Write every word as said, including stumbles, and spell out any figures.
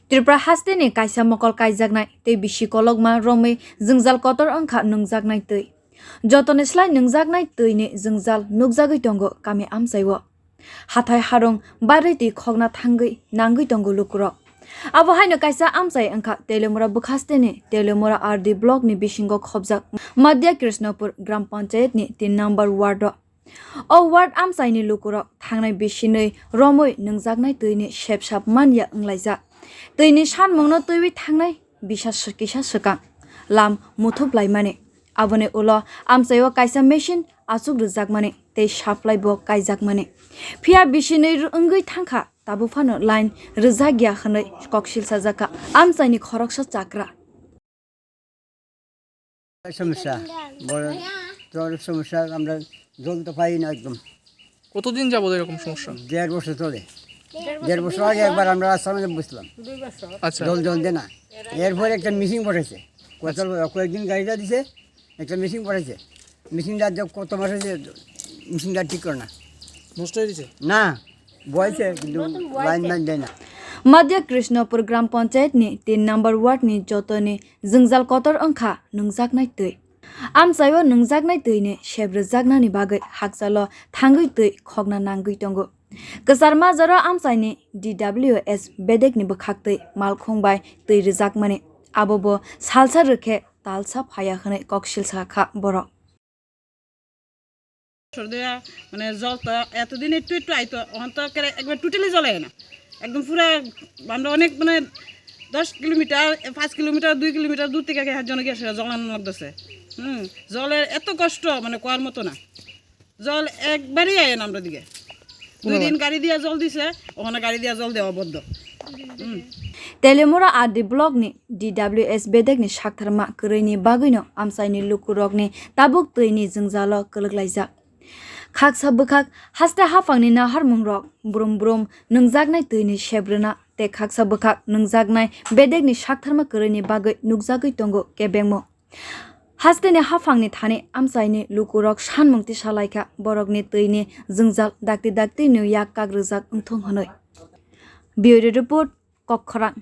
Tripura hasteni kaisa mokol kaijaknai tei bisi kolokma romwi jwngjal kotor wngkha nwngjaknai twi. Jotoni slai nwngjaknai twini jwngjal nukjagwi tongo kami amchaio. Hathai harung barwi twi khokna thangwi nangwi tongo lukurok. Abo haino kaisa amchai wngkha Teliamura bwkhasteni Teliamura R D blockni bisingo khobjak Madhya Krishnapur Gram Panchayatni tin number ward-o. O ward amchaini lukurok thangnai bisinwi romwi nwngjaknai twini sepsap manya wnglaijak. Twini sanmungno twiwi thangnai bisa s-, kisa swkang lam muthup laimani. Aboni ulo amchaio kaisa machine achuk rwjakmani tei supply bo kaijakmani. Phiya bisinwi wngwi thangkha, tabuk phano line rwjakya hwnwi koksil sajakha amchaini khoroksa chakra. সমস্যা, বড় জলের সমস্যা। আমরা জল তো পাই না একদম। কতদিন যাবত এরকম সমস্যা? দেড় বছর চলে। দেড় বছর আগে একবার আমরা রাস্তার মধ্যে বসলাম। আচ্ছা। জল জল দেয় না। এরপরে একটা মেশিন পাঠাইছে। কত, কয়েকদিন গাড়িটা দিছে, একটা মেশিন পাঠাইছে। মেশিনটা যে কত মাস হয়েছে, মেশিনটা ঠিক করে না। নষ্ট হয়ে গেছে? না, বইছে কিন্তু লাইন ম্যান দেয় না। Madhya Krishnapur Gram Panchayatni tin number wardni jotoni jwngjal kotor wngkha nwngjaknai twi. Amchaio nwngjaknai twini sep rwjaknani bagwi hakchalo thangwi twi khokna nangwi tongo. Kwchar majaro amchaini D W S bedekni bwkhaktwi malkhung bai twi rwjakmani. Abobo salsa rwkhe talsa phaiya hwnwi koksil sakha borok. বছর ধরে মানে জল তো এতদিন একটু একটু আইতো, এখন তো একেবারে একবার টোটালি জল আয় না। একদম পুরা আমরা অনেক মানে দশ কিলোমিটার, পাঁচ কিলোমিটার, দুই কিলোমিটার দূর থেকে জনগণ আসে জল আনা লাগতেছে। হুম, জলের এত কষ্ট মানে কওয়ার মতো না। জল একবারই আয় না আমরা দিকে। দুই দিন গাড়ি দিয়া জল দিছে, ওখানে গাড়ি দিয়া জল দেওয়া বন্ধ। হুম। Teliamura R D blockni D W S bedekni saktharma kwrwini bagwino amchaini lukurokni tabuk twini jwngjalo kwlwklaijak. Khaksa bwkhak haste haphangni naharmungrok brum brum nwngjaknai twini sep rwna tei khaksa bwkhak nwngjaknai bedekni saktharma kwrwini bagwi nukjagwi tongo kebengmo. Hasteni haphangni thani amchaini lukurok sanmung tisa laikha, borokni twini jwngjal dakti dakti no yak kak rwjak wngthung hwnwi. Bureau Report, Kokkhorang.